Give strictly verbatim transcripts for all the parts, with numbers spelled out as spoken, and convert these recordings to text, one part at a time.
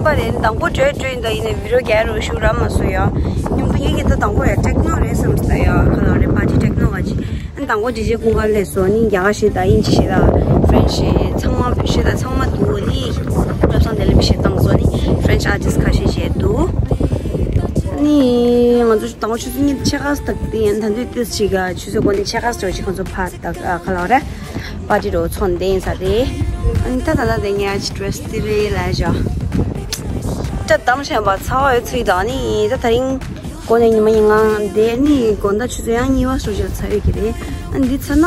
པ་རེད། དང་པོ་བྲོས་བྲོས་འདི་ཡིན་ནས་བི་རོ་རྒྱག་རོགས་ཞུ་ར་མ་སོ་ཡ། ཉུང་དུ་ངེད་ཀྱི་ད་དང་པོ་ཡ་ཊེག་ནོ་རེད་བསམ་སྟ་ཡ། ཁ་ལག་རེད། པར་ཊི་ཊེག་ནོ་ག་ཅི། ཨ་ནི་དང་པོ་ཌི་ཇེ་ཁོང་ག་སླེབས་སོ་ནི་རྒྱ་གར་ཞིག་དང་དབྱིན་ཇི་ཞིག་དང་ཧྥ་རན་ཆི་ཞིག་ཚང་མ་བོད་ཞིག་དང་ཚང་མ་འདུག་ནི། བློ་བཟང་དེ་ལ་མི་ཞིག་བཏང་སོ་ནི་ཧྥ་རན་ཆི་ཨར་ཊིསི་ཁ་ཤས་ཞིག་འདུག་ནི་ང་ཚོ་དང་པོ་ཆུ་ཚོད་ཉི་ཤུ་རྩ་ལྔ་དེ་ཡན་ཐང་དུས་ཏིས་ཞིག་ཆུ་ཚོད་དགུ་ནས་ཕྱེད་ཀ་སོ་ཞིག་ཁོང་ཚོ་ཕར་ད་ཁ་ལག་རེད། པར་ཊི་རོ་ཚོགས་འདེན་ས་རེད། ཨ་ནི་ད་ད་ད་དེ་ངས་ཌི་རེ་སི་དེ་རེད་ལ་ཞོ། ཅ་དམ་ཞན་པ་ཚ་བ་ཡོད་ཚུལ་དང་ནི་ད་དེ་རིང་། དགོང་ནས་ཉི་མ་ཉིན་གང་འདས་ནི་དགོང་དག་ཆུ་ཚོད་ཡང་གཉིས་པ་སོ་ཞིག་ཚ་ཡོད་ཀྱི་རེད། ཨ་ནི་འདི་ཚར་ན་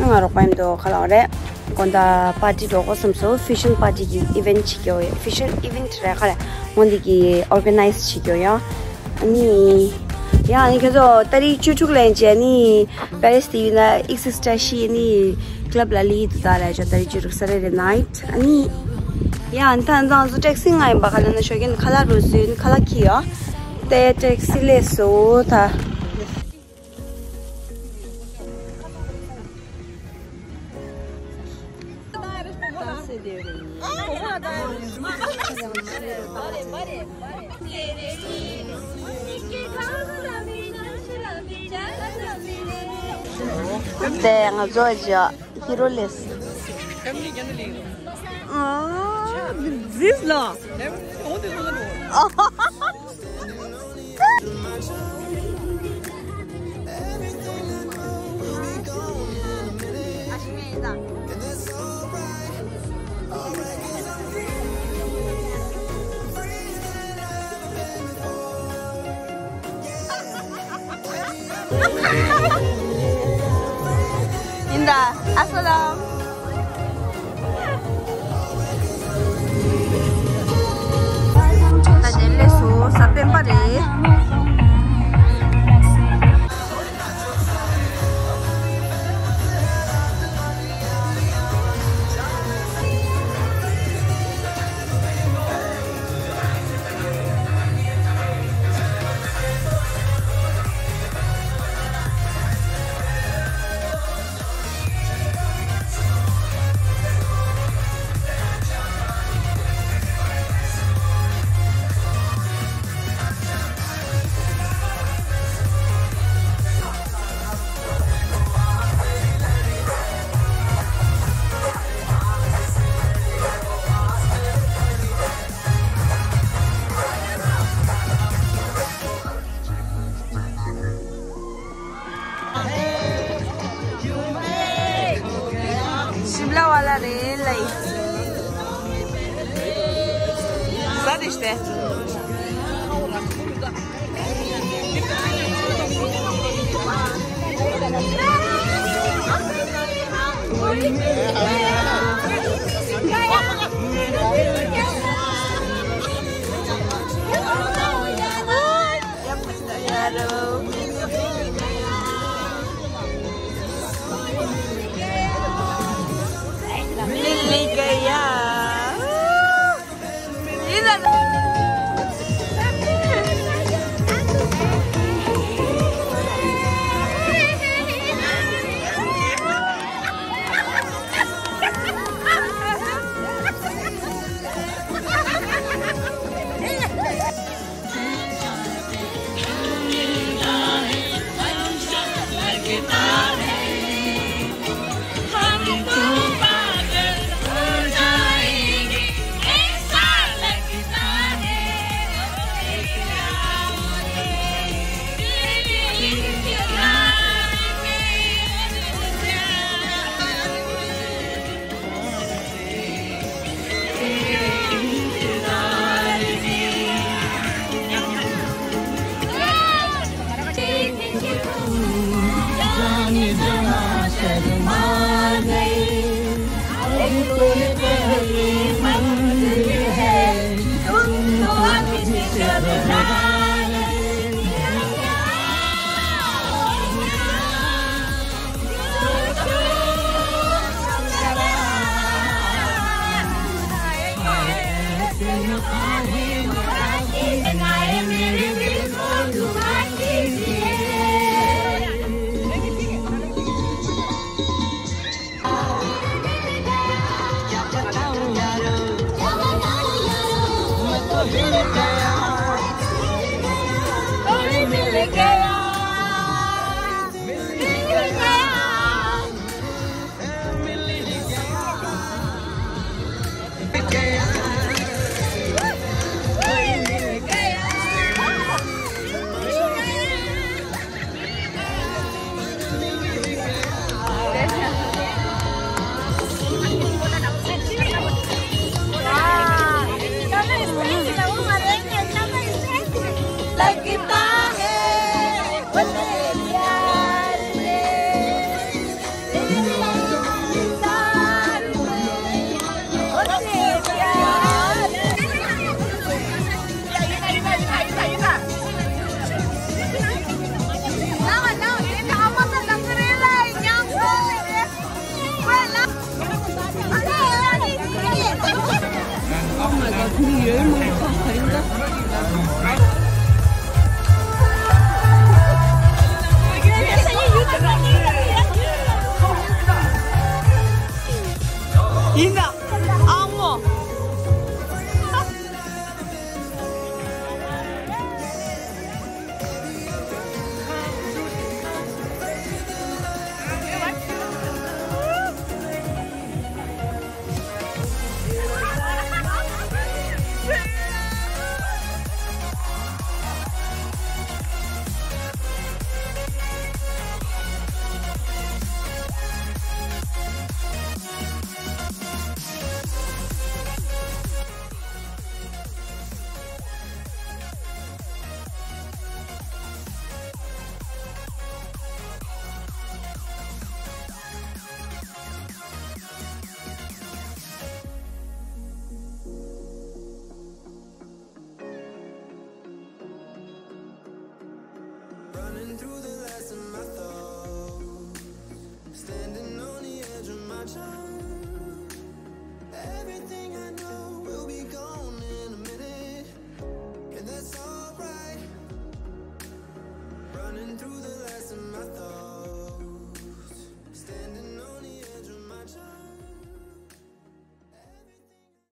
ང་རོགས་པ་ཡིན་དོ་ཁ་ལག་རེད། དགོང་དག་པར་ཊི་འགྲོ་དགོས་བསམ་སོ། ཧྥེ་ཤན་པར་ཊི་གི་ཨི་ཝེན་ཊི་བྱེད་ཀྱི་ཡོད། ཧྥེ་ཤན་ཨི་ཝེན་ཊི་རེད་ཁ་ལ་འོ་འདི་གི་ཨོར་ག་ནའི་ཛི་བྱེད་ཀྱི་ཡོད་ཡ། ཨ་ནི། ཡང་ཨ་ནི་ཁྱོད་ཚོ་ཏ་རིག་བཅུ་དྲུག་ལ་ཡིན་ཅེ་ནི། པེ་རི་སི་དེ་ཡིན་ན་ཨིག་སིས་ཏྲ་ཤི་ནི། ཀླབ་ལ་ལི་དུ་ད་ལ་ཅོ་ཏ་རིག་བཅུ་དྲུག་སེ་ཊར་ཌེ་ནའིཊ། ཨ་ནི། ཡང་ཨ་ནི་ད་ང་ཚོ་ཊེག་སི་ང་ཡིན་པ་ག་ལ་ན་ཤོད་ཀྱིན་ཁ་ལག་རུ་སུ་ཡིན་ཁ་ལག་ཁི་ཡོ། ཏེ་ཊེག་སི་ལས་སུ་ད། དེ་ང་ཚོ་ཇ་ཧི་རོ་ལེས། ཨ་ཛིས་ལ། ཡིན་ད། ཨ་སོ་ལ། ད་དེ་ལས་སོ་ས་པན་པ་རེད། ཤིམ་ལ་ཝ་ལ་རེད་ལ་ཡིན། ས་དེ་ཤྟེ།